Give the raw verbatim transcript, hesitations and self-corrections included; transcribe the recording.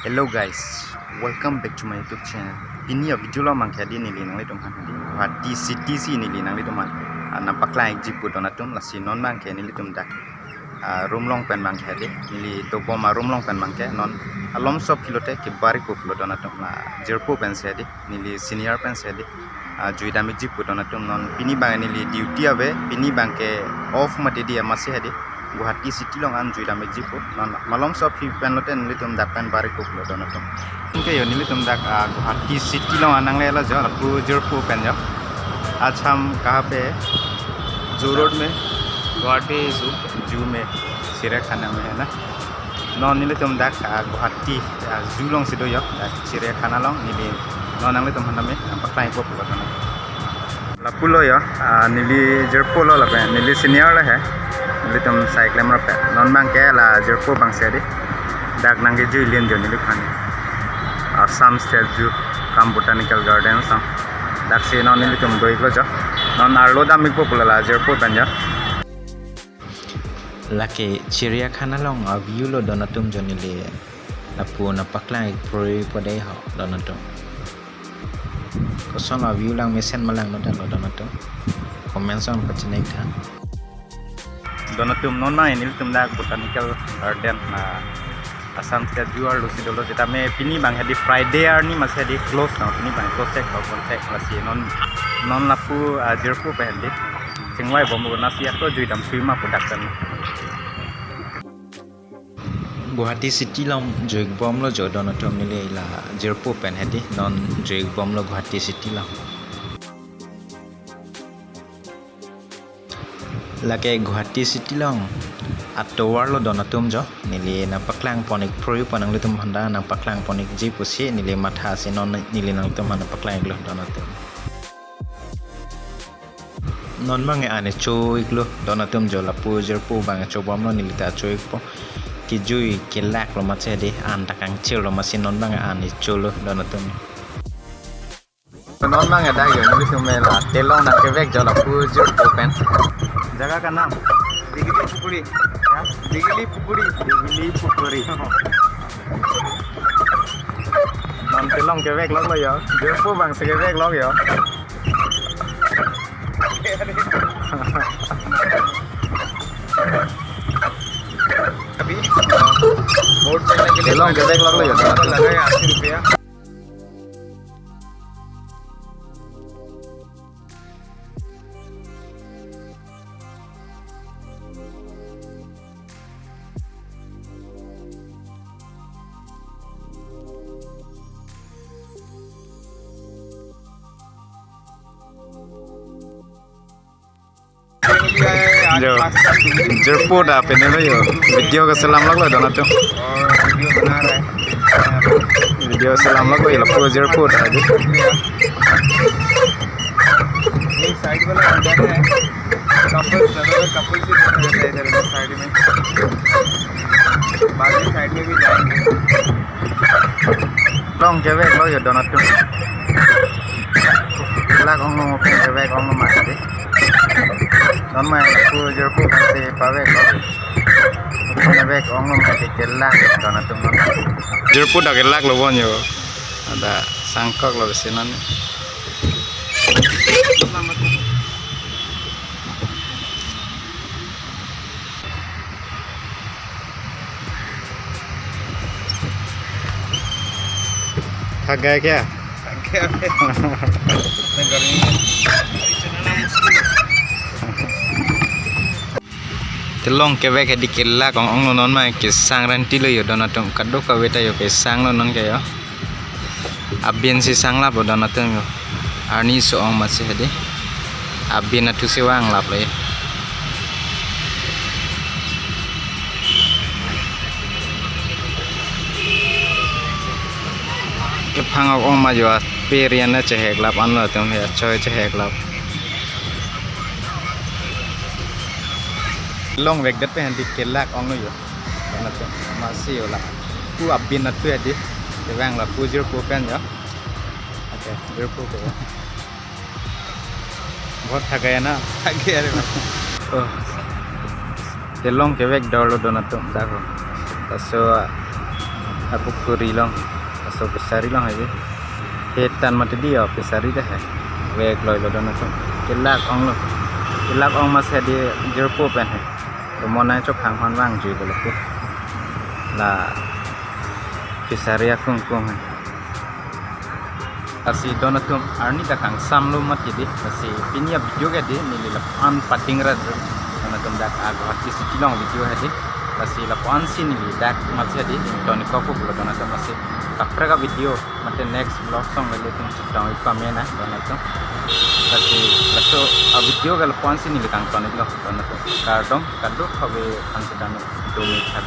Hello guys, welcome back to my YouTube channel. Pini a video along abangke hedi neli nanglitum aphan hedi Guwahati city si neli nanglitum aphan, ah, nangpaklang-ikji pu don atum. Lasi non abangke nelitum dak, ah, room along pen abangke hedi neli dobom a room along pen abangke non malomso aphi lote kebar-ikpo pulo don atum, la jirpo pensi hedi neli senior pensi hedi, ah, juidam-ikji pu don atum. Non pini abang neli duty ave, pini abangke off mati hedi amatsi hedi Guwahati city along an juidam-ikji pu. Non malomso aphi pen lote nelitum dak pen bar-ikpo pulo don atum. Anke yo nelitum dak, ah, Guwahati city along an nanglelo jo, lapu jirpo pen jo. आज हम कहाँ पे है? Zoo road में। Guwahati zoo। Zoo में, चिड़ियाखाना में है ना। Non nelitum dak, ah, Guwahati, ah, zoo alongsi do yo, dak चिड़ियाखाना along neli non nanglitum aphan tame nangpaklang-ikpo pulo don atum. Lapulo yo, ah, neli jirpo lo lapen neli senior le he. Nelitum sai klemrap he. Non abangke la jirpo abangsi hedi dak nangkejui lin jo neliphan. Assam State Zoo cum Botanical Gardens along. Daksi non nelitum do-iklo jo. Non arlo dam-ikpo pulo la jirpo pen jo. Lake चिड़ियाखाना along a view lo don atum jo, neli lapu nangpaklang-ik puri po dei ho don atum. Koson a view lang mesen ma langno, dang lo don atum. Comment section pachini tha. Don atum, non abang nelitum dak Botanical Garden, ah, Assam State Zoo arlosi dolo, sitame pini abang hedi Friday arni amatsi hedi close na, pini abang close chek, open chek, lasi non, non lapu, ah, jirpo pen hedi chingvai bom, bonasi ako juidam sui ma pu dak pen. Guwahati city along jui-ik bomlo jo don atum, neli la jirpo pen hedi non jui-ik bomlo Guwahati city along. Lake Guwahati city along atovar lo don atum jo, neli nangpaklang pon-ik puri po nanglitum aphan, nangpaklang pon-ikji pusi neli mathasi non neli nanglitum aphan nangpaklang-iklo don atum. Non abang an kecho-iklo don atum jo, lapu jirpo abang chobomlo, neli ta cho-ikpo. Kejui kelak lo amatsi hedi, an ta kangchir lo amatsi non abang an kecholo don atum. Non abang dak yo nelitum la telong nangkevek jo lapu jirpo pen. जगह का नाम? दिगली पुखुरी। क्या? दिगली पुखुरी। दिगली पुखुरी। Non telong kevek lok lo yo. Jirpo abangsi kevek lok yo. अभी, अ, बोट चढ़ने के लिए telong kevek lok lo yo. लगा है अस्सी रुपया। जो jirpo dak pen lo yo, video keselam lok lo don atum. और वीडियो बना रहा है। Video selam lok lo yo, lapu jirpo dak hedi. ये साइड वाला अंदर है। कपल्स, ज्यादातर कपल्स ही बैठा रहता है इधर में, साइड में। बाकी साइड में भी जाएंगे। Telong kevek lo yo don atum. Kelak onglo mo pen kevek onglo ma hedi. Non abang lapu jirpo pensi pavek lo. Kevek onglo ma hedi, kelak don atum non. Jirpo dak kelak lo bon yo. Ada sangkok lo besi non. थक गया क्या? थक गया मैं। इतना गर्मी में चलना मुश्किल है। Telong kevek hedi kelak ong onglo non abang, kesang renti lo yo don atum, kadokave ta yo kesang lo non ke yo. Abin si sanglap lo don atum yo. Arni so-ong amatsi hedi. Abin athu si vanglap lo yo. Kephang ok ong ma jo, ape rian na cheheklap anlo atum ya, choi cheheklap. Telong vekdet pen hedi kelak onglo yo. Don atum, amatsi yo la. Pu abin athu hedi. Kevang lapu jirpo pen yo. Okay, jirpo ke yo. बहुत थक गया ना? थक गया रे। Oh. Telong kevek dor lo don atum dak ho. Laso Apukhuri along, laso fishery along hedi. Hetan mati di o fishery ta he. Vek loilo don atum. Kelak onglo. Kelak ong mas hedi jirpo pen he. Rumon nangchok hang hon vangjuilo ke. La fishery akungkung he. Lasi don atum arni ta kangsamlo mati di. Lasi pini a-video ke di neli lapu-an pating rat. Don atum dak a Guwahati city along video hedi. Lasi lapu-ansi neli dak masi hedi ington-ik ko pulo don atum, lasi kaprek a-video mate next vlog song le ilitum chetong-ik pame na don atum. Lasi laso a-video ke lapu-ansi neli kangton-iklo don atum. Kardom, kadokave aphan si dam-ik, dome thak.